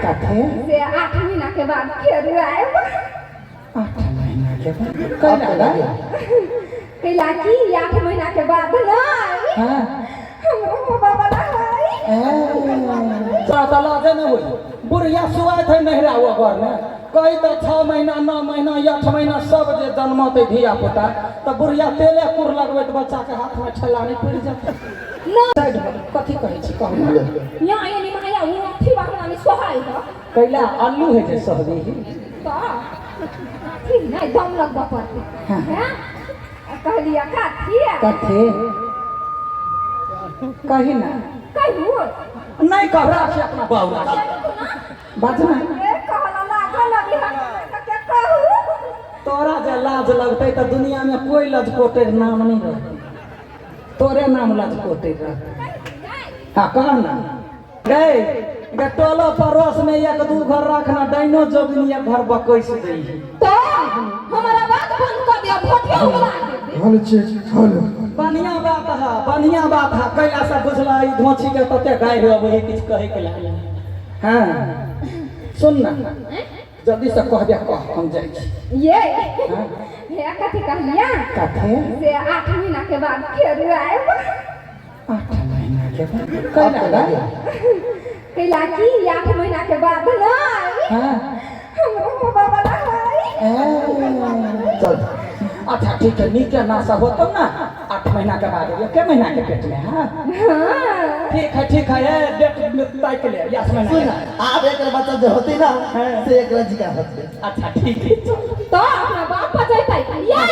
कथी? से 8 महीना के बाद फेर आयब। 8 महीना के बाद कैला गे? कैला की 8 महीना के बाद नहीं हाँ। हमरो होबा वाला है। ए, तोरा तऽ लाजे नहि होइ। बुढ़िया सुआइत है नहिरा ओ घरमे कही तऽ 6 महीना 9 महीना 8 महीना सब जे जन्मतै धिया पुता तऽ बुढ़िया तेले कुर लगबैत बच्चाके हाथमे ठेला नहि पड़ि जेतै। नहीं। साइड भऽ, कथी कहै छी कहू ने। यहाँ एनी माया वो अथी बा हमरा नहीं सोहाय है। कैला अल्लू है जे सहबीही। तो अथी नहीं दम लगबऽ पड़तै। हाँ। हैं? कहलियै कथी? कथी कही ना। कहू। नहीं कह रहा अपना बाबू बाज ना। ए, कहला लागल अभी हम के कहू। तोरा जे लाज लगतै तऽ दुनिया में कोई लजकोटेर नाम नहीं रहतै, तोरे नाम लजकोटेर रहतै। हाँ कह ना गए गे टोलो पड़ोस में एक दू घर रखना डाइनो जोगिनी एक घर बकैस दै है। तो हमारा बात बंद कर दिया भोटिया उगला दे। Hello check hello. बढ़िया बात है, बढ़िया बात है। कैला से बुझला ई धोछी के तते गारि अबै है किछु कहै के लागे। हाँ सुन ना जल्दी से कह दे कह हम जाइ छी। ये हाँ? हे कथी कहलिया? कथी? से 8 महीना के बाद फेर आयब। 8 महीना के बाद कैला गे? कैला की 8 महीना के बाद नहीं हाँ। हमरो होबा वाला है। ए, चल। अच्छा ठीक है, नीके ना सब होतौ ना 8 महीना के बाद एक महीना के पेट में। हाँ हाँ। ठीक है ठीक है, ए, डेट में ताक ले 8 महीना सुन के बाद। आब एक बच्चा जे होती ना हाँ। से एक जिका होते। अच्छा ठीक है। तो अपना बाप पर जैतै ये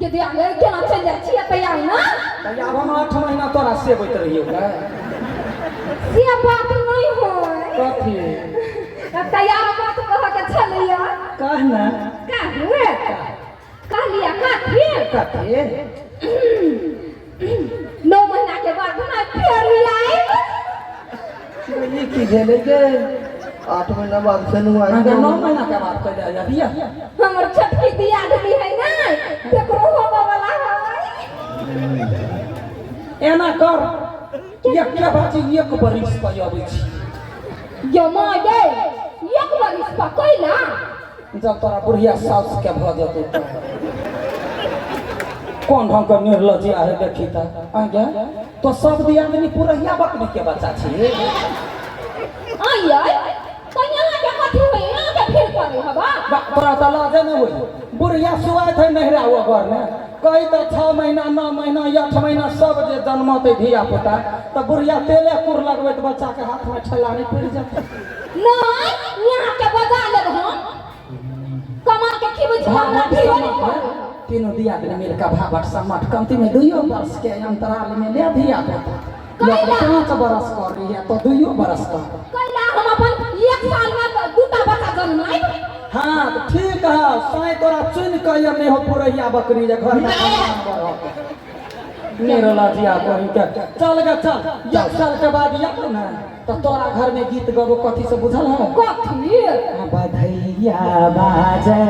यदि आगे केना चलि जाइ छियै तैयार ना। तऽ आब हम 8 महीना तोरा सेबैत रहियौ गे। से बात नहीं होय। कथी? तैयार बात कहऽ के छलैया। कह ना। कहू। कहलियै कथी? कथी? 9 महीना के बाद ना फेर आयब। ई की भेलै गे? 8 महीना बाद फेर आयब। अहाँके 9 महीना के बाद कैला अबिया? हमर छोटकी दियादनी है ना तेकरो होबऽ वाला है। एना कर एक बाजी 1 बरिस पर अबै छी। यो माँ गे 1 बरिस पर कैला? जब तोरा बुढ़िया साउस के भऽ जेतै तऽ कोन ढंग के निर्लज्जिया है देखी तऽ। आगे तो सब दियादनी पुरहिया बकरी के बच्चा छी। आइयै तऽ यहाँ के कथी होय? यहाँ के फिर करे हबा? तोरा तऽ लाजे नहि होइ। बुढ़िया सुआइत है नहिरा ओ घरमे कही तऽ 6 महीना 9 महीना 8 महीना सब जे जन्मतै धिया पुता तऽ बुढ़िया तेले कुर लगबैत बच्चाके हाथमे ठेला नहि पड़ि जेतै। नहीं यहाँ के बजा लेब हम कमा के खिबै छी हमरा फिरो नहि पड़ै। तीनों दियादनी मिलके भावट सम्मट कमती में 2 वर्ष के अंतराल में ले धिया पुता। कैला? 5 बरस कर रही है तो 2 बरस कर। कैला हम अपन 1 साल में 2टा बच्चा जन्माइब। हाँ ठीक है, साई तोरा चुन के ये नहीं हो पुरैया बकरी जे घर में निर्लज्जिया कहीं के। चल गे चल, 1 साल के बाद या ना तो तोरा घर में गीत गबो कथी से बुझल है? कथी? बधैया बाजे।